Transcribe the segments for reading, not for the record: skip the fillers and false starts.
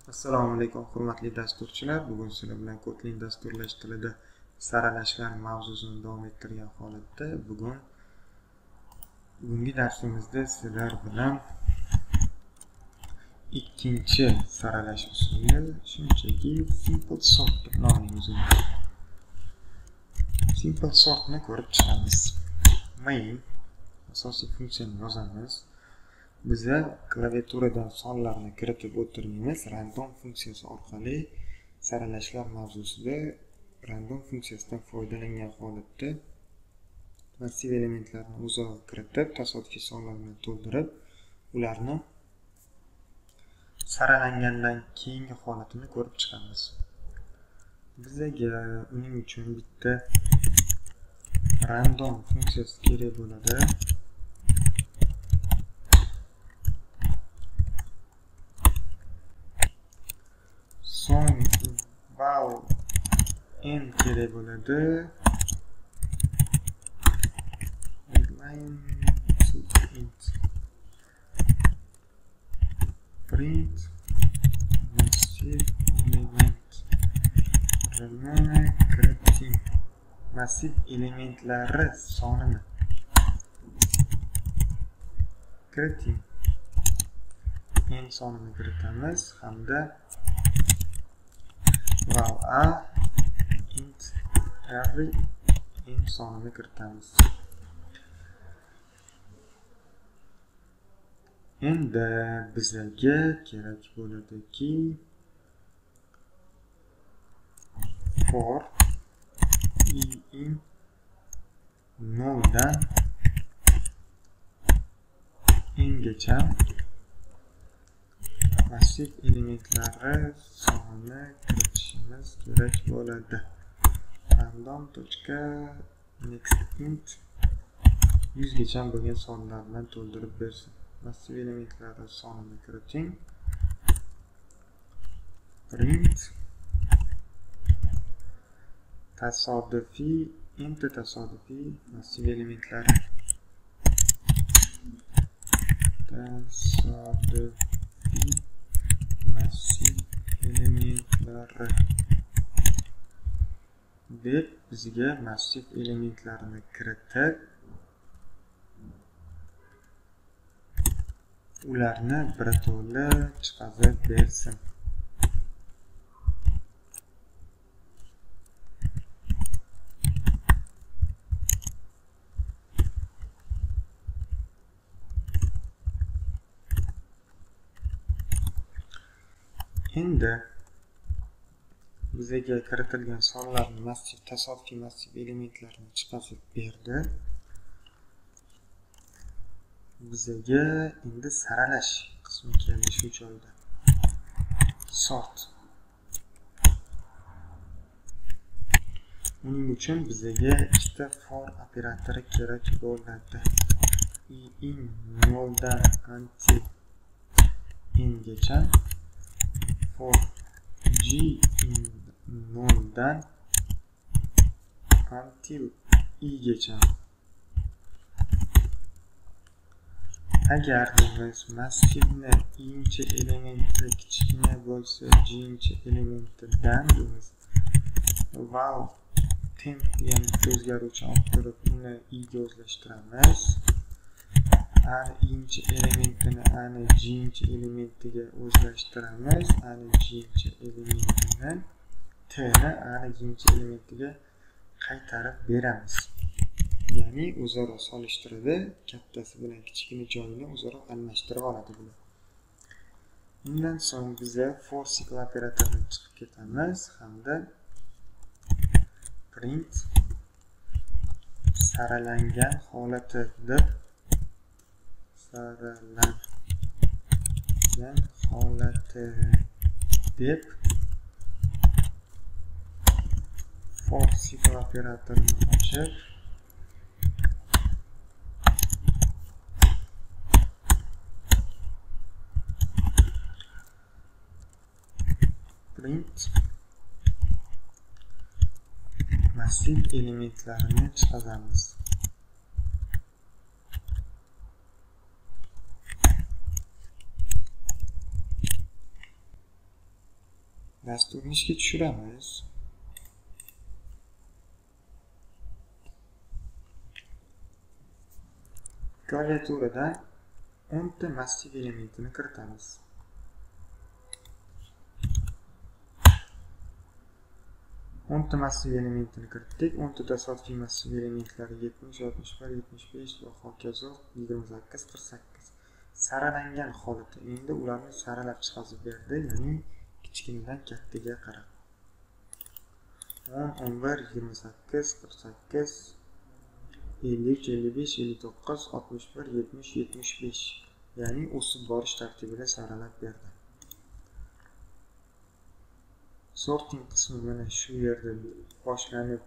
Assalomu alaykum hurmatli dasturchilar. Bugun sizlar bilan Kotlin dasturlash tilida saralashlar mavzusini davom ettirgan holatda bugungi darsimizda sizlar bilan ikkinchi saralash usuli, shunchaki simple sort deb nomlaymiz. Simple sortni ko'rib chiqamiz. Main asosiy funksiyani yozamiz. Biza klaviaturadan sonlarni kiritib o'tirmaymiz. Random funksiyasi orqali saralashlar mavzusida random funksiyasidan foydalangan holatda massiv elementlarni o'zaro kiritib, tasodifiy sonlar bilan to'ldirib, ularni saralangandan keyingi holatini ko'rib chiqamiz. Bizaga uning uchun bitta random funksiyasi kerak bo'ladi. So'ng val n kerak bo'ladi. Line to int print massive elementlarini kiriting. Massiv elementlari sonini kiriting. N sonini kiritamiz hamda val a int array n sonini kiritamiz. Endi bizga kerak bo'ladiki for i in 0 dan n gacha massiv elementlari sonini kiritishimiz kerak bo'ladi. Random.next int 100 gacha bo'lgan sonlar bilan to'ldirib bersin. Massiv elementlari sonini kiriting. Print tasodifiy int tasodifiy massiv elementlari. Tasodifiy massiv elementlari deb bizga massiv elementlarini kiritib, ularni birato'la chiqarib bersin. Endi bizga kiritilgan sonlarni massiv tasodifiy massiv elementlarini chiqarib berdi. Bizga endi saralash qismi keldi shu joyda. Sort. Uning uchun bizga ikkita for operatori kerak bo'ladi. I in 0 dan until n gacha, for g in 0 dan until i gacha. Agar biz massivni i'inchi elementi kichkina bo'lsa j'inchi elementidan deymiz, val temp degan o'zgaruvchi olib turib uni i ga o'zlashtiramiz. Ani i'inchi elementini ani j'inchi elementiga o'zlashtiramiz. Ani j'inchi elementini t ni ani j'inchi elementiga qaytarib beramiz. Ya'ni o'zaro solishtiradi, kattasi bilan kichkina joyini o'zaro almashtirib oladi bular. Undan so'ng biza for cycle operatoridan chiqib ketamiz hamda print saralangan holati deb saralangan holati deb for cycle operatorini ochib print massiv elementlarini chiqaramiz. Dasturni ishga tushiramiz. Klaviaturadan 10 ta massiv elementini kiritamiz. 10 ta massiv elementini kiritdik. 10 ta tasodifiy massiv elementlari 70, 61, 75 va hokazo 28, 48 saralangan holati. Endi ularni saralab chiqazib berdi, ya'ni kichkinadan kattaga qarab. 10, 11, 28, 48, 53, 55, 59, 61, 70, 75, ya'ni o'sib borish tartibida saralab berdi. Sorting qismi mana shu yerda boshlanib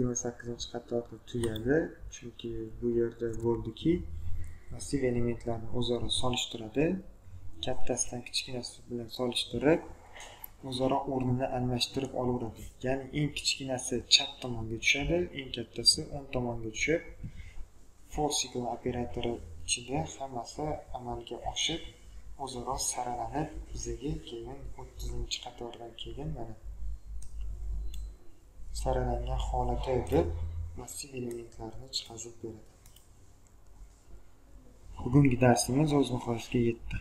28-qatorda tugadi, chunki bu yerda bo'ldiki massiv elementlarni o'zaro solishtiradi, kattasidan kichkinasi bilan solishtirib, o'zaro o'rnini almashtirib olaveradi. Ya'ni eng kichkinasi chap tomonga tushadi, eng kattasi o'ng tomonga tushib, for sikl operatori ichida hammasi amalga oshib, o'zaro saralanib bizaga keyin 30-qatordan keyin mana saralangan holati deb massiv elementlarni chiqazib beradi. Bugungi darsimiz o'z nihoyasiga yetdi.